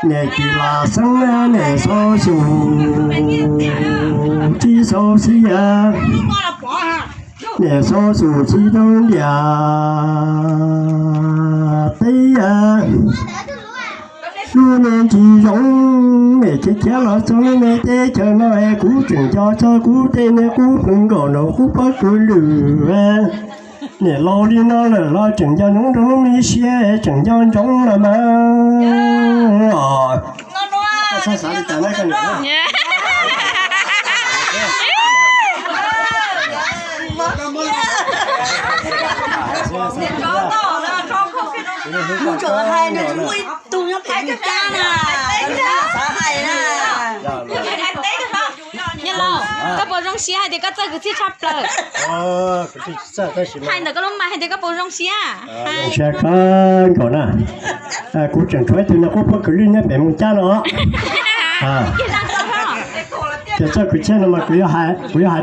Niam Kis Las Xeeb niam xov xwm tsis xov xwm, niam xov xwm tsis tau ntiam teb. Lub neej tsis zoo, niam khiav khiav los txog lub neej teb chaws no es kuv tseem nco txog kuv tej niag qub hluas nkauj nraum qub pob kws lwm. Niam laus li no lawm los tseem nco ntsoov rau lub me siab tseem nco ntsoov los mas. Tus nyob pem mus cab na, xav hais na. Nyiaj Lauj, koj puas zoo siab hais tias koj txawj kwv txhiaj tshaj plaws? Hais ntawm koj lub mas hais tias koj puas zoo siab? Zoo siab kawg nkaus na. Kuv tseem tshuav ib tug niag qub pob kws lwj nyob pem mus cab no. Ces txoj kwv txhiaj no mas kuv yuav hais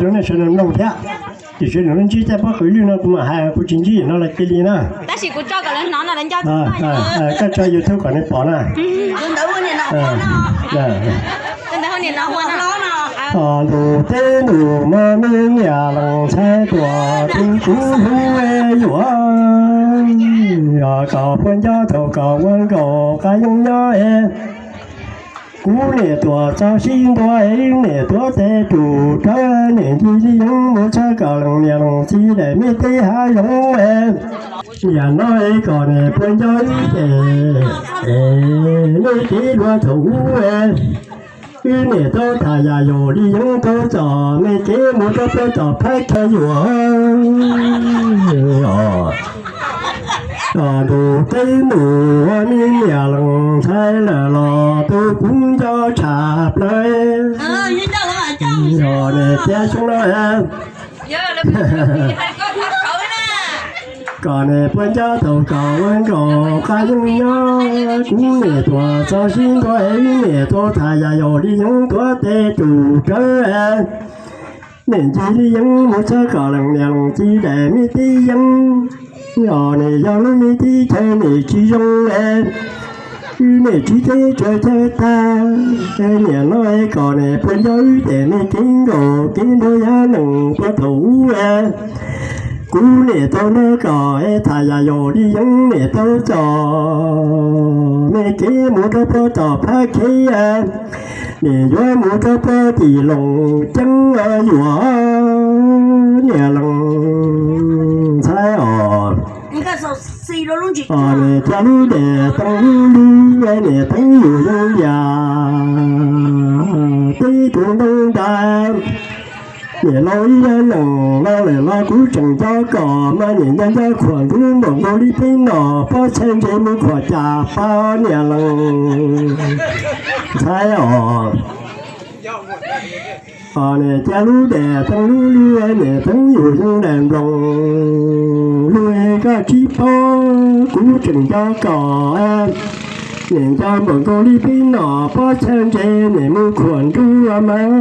rau nej sawv daws mloog thiab. Tiam sis nws ntsib tej pob kws lwj no kuv mam hais, kuv tsis ntsib no lawv cia li na. Tab sis kuv tso kom lawv hnov no lawv nco. Koj tso YouTube kom nws pom na. Tus ntawd hu niam no hu no. Tus ntawd hu niam no hu no. Ntuj teb ntuj mas me niam lees ntxhais tuam tus kuv hlub yuav, kom puas nco thaum kom ua nkaus qab yeej nyob es. Kuv niam tuam txog sib ntua es niam tuav tes tus rawv, niam ncig li yeeb mus txog kom lees niam lees txiv daim me teb hav zoov es. Yam no es kom niam puas nco wb ces, es nej kev dua thaum ub es, wb niam tau tham yam yaum li yeeb tau txom me kev mus rau puag tom phab khe yuam. Ntuj teb ntuj me niam lees ntxhais lawm los tus kuv nco tshaj plaws. Yog niam tias xyoo no kom niam puas nco thaum kom ua nkaus qab yeej nyob, kuv niam tuam txog sib ntua es niam tau tham yam yaum li yeeb tuav tes tus rawv. Niam ncig li yeeb mus txog kom lees niam lees txiv daim me teb yeeb, os niam yog lub me teb chaws niam tsis zoo es, wb niam tsis teb tsuas chaw tag. Niam no es kom niam puas nco wb ces me kev nkaus kev nrog yab nees puag thaum ub es, kuv niam tau nrog kom es tham yam yaum li yeeb niam tau txom me kev mus rau puag tom phab khe, niam yuav mus rau puag tim Loos Ceeb yuav niam lees ntxhais os. Niam coj lub dej teeb lub lwj, niam teeb yus zoo yam teb tus ntoo ntais. Niam laus ib yam nees no lawm los kuv tseem nco kom mas niam nco nco khuam nrub npaum nkaus li peb nom pob txha ntse mus khuam cas pa niam lees ntxhais os. Niam coj lub dej teeb lub lwj, niam teeb yus zoo daim nploos lwj, koj tsis paub kuv tseem nco kom niam nco npaum nkaus li peb nom pob txha ntse niam mus khuam nrub mas.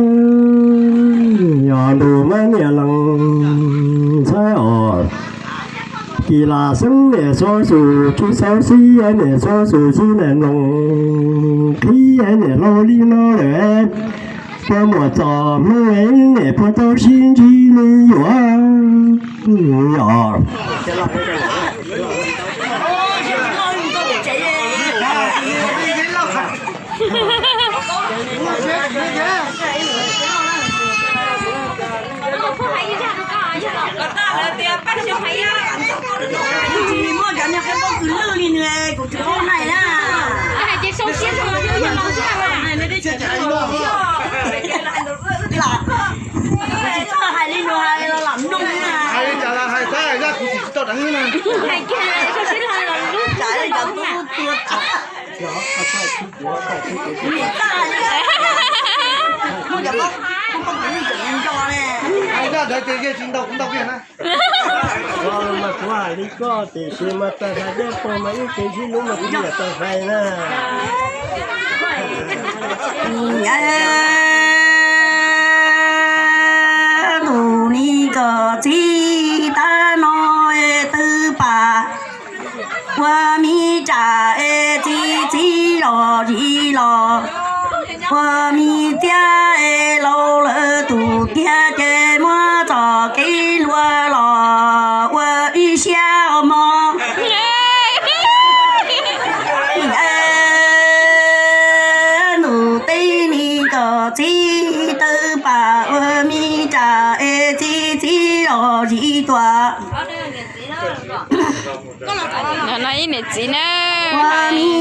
Yog ntuj mas niam lees ntxhais os. Kis Las Xeeb niam xov xwm tsis xov xwm, niam xov xwm tsis niam mloog qhib, niam laus li no lawm, puas muaj txom hmoo niam puas tau sib ntsib li yuav os. Muaj cov niag qe pob kws lwj li nws kuv tsis paub hais na. Hais ces sau siab rau yog los xwb mas. Tsis txhob hais li nws hais los lam nug na. Hais li cas los hais, tab yog kuv tsis tau deev na. Hais kiag sau siab rau los lub cov tub tua. Hais ntawd ces yeej tsis ntau kuv ntau kiag na. Mas kuv hais li koj tiam sis mas tawg hais dej pog mas ib ce sib hlub mas kuv niam tawg hais na. Tus ni kom txib tab no twb pam ua mi tsa es txi txiv los zis Ua me txiab es laus lawm tus tiag ces muab txoj kev hluas los ua ib siab mog. Ntuj teb ni kom txiv tawg pam ua me ras es txiv txiv os zis tuam. No ib niam txiv na. Ua me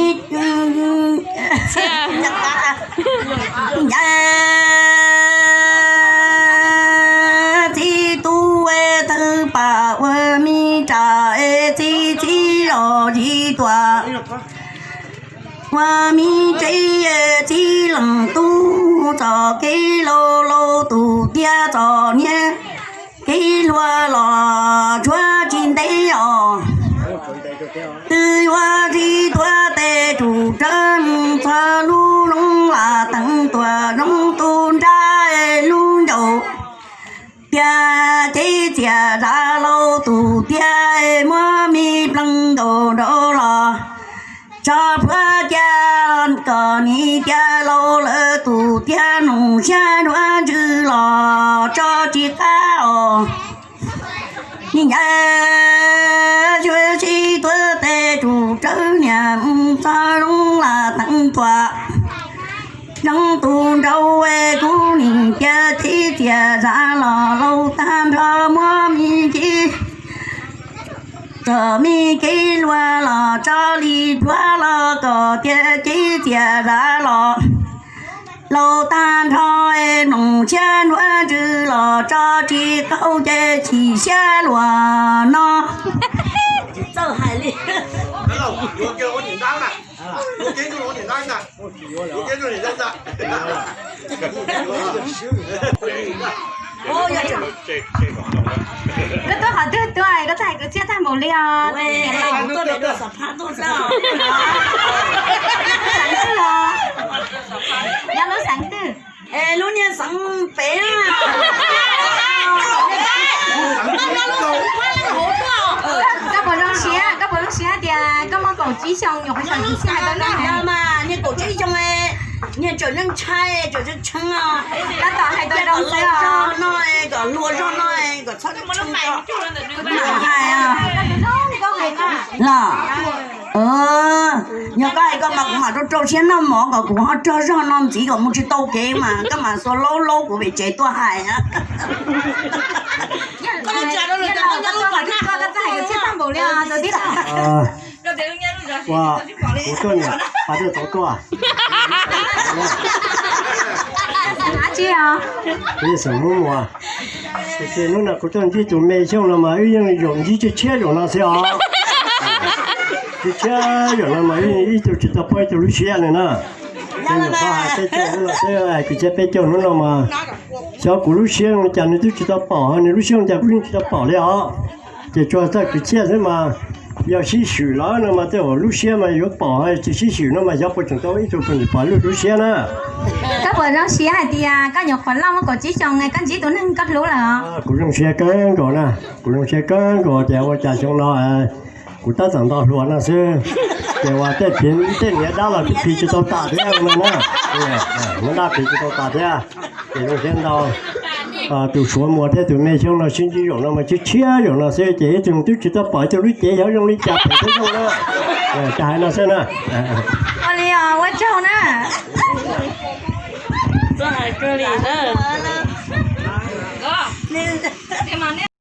txiv tub es tawg pam ua me ras es txiv txiv os zis tuam. Ua me tsev txiv leej tub txoj kev laus laus tus tiag txom nyem kev hluas los tsuav tsis ntev os. Twb yuav tsis tuav tes tsum tsawv txog lub loog lam teev tuam zoov tu nrab lub ncaus. Tiag ces txias zav laus tus tiag muab me pleev nkaus nraud los tso plhuav cia kom nim tiag laus lawm tus tiag noog siab nruab ntsws los tso tsis qab os. Nim ncaj xyuav sib tuav tes tsum tsawv niam txog loo lam teev tuam zoov tu nraud es kuv nim tiag ces txias zav los laus tag nrho muab me kev txom me kev hluas los tso li duav los kom tiag ces txias zav los laus tag nrho es mloog siab nruab ntsws los tso tsis qaug ces chim siab luag no. Koj tuaj qhov twg tuaj, koj txawj hais kwv txhiaj tag npaum li os. Xeev twg os? Nyob lub xeev twg? Lub niag xeev pem. Koj puas zoo siab, koj puas zoo siab tias koj muaj kaum tsib xyoo nyuam qhuav xyoo kwv txhiaj hais tau mas niag kaum tsib xyoo, niag tseem neej ntshai tseem tshee tshee os. Tab tom hais tau zoo xwb os. Zog no, kom hluas zog no, kom txhob tshee. Los, yog koj hais koj mas kuv mam rau rau siab noj mov kom kuv ho rog zog no ntxiv kom mus tsis tau kev mas koj mam xuas laub laub kuv pem tsev tuaj hais. Ua, kuv tuaj niam, pab tuaj tau tuaj. Kuv xeem Hmoob Muas. Ces hnub no kuv tuaj ntsib tus me Xyooj no mas wb yeej zaum ntsib tshiab tshiab zaum no xwb os. Tshiab tshiab zaum no mas wb ib tug tsis tau pom ib tug lub siab li na. Ces nyuam qhuav hais peb caug hnub no xwb, hais kwv txhiaj peb caug hnub no mas xyov kuv lub siab zoo li cas nws twb tsis tau pom, nws lub siab zoo li cas kuv yeej tsis tau pom li os. Ces tsuas txawj kwv txhiaj xwb mas yog sib swm los no mas tej zaum lub siab mas yuav pom, tsis sib swm no mas xyov puas tseem tau ib tug poj niam pom lub lub siab na. Koj puas zoo siab hais tias koj nyuam qhuav loj muaj kaum tsib xyoo koj ntsib tus neeg koj hlub lawm? Kuv zoo siab kawg nkaus na, kuv zoo siab kawg nkaus tias ua cas xyoo no kuv tab tom nto hluas no xwb, ces ua tej niam dab los twb phis tsis tau tas thiab no na, niam dab phis tsis tau tas thiab. Ces zoo siab ntau, tus Suav Muas thiab tus me Xyooj no sib ntsib zaum no mas tshiab tshiab zaum no xwb ces ib tug twb tsis tau pom ib tug lub cev xyov zoo li cas phem thiab zoo na. Cas hais no xwb na. Ua li os, ua tsaug na. Txawj hais kawg li na.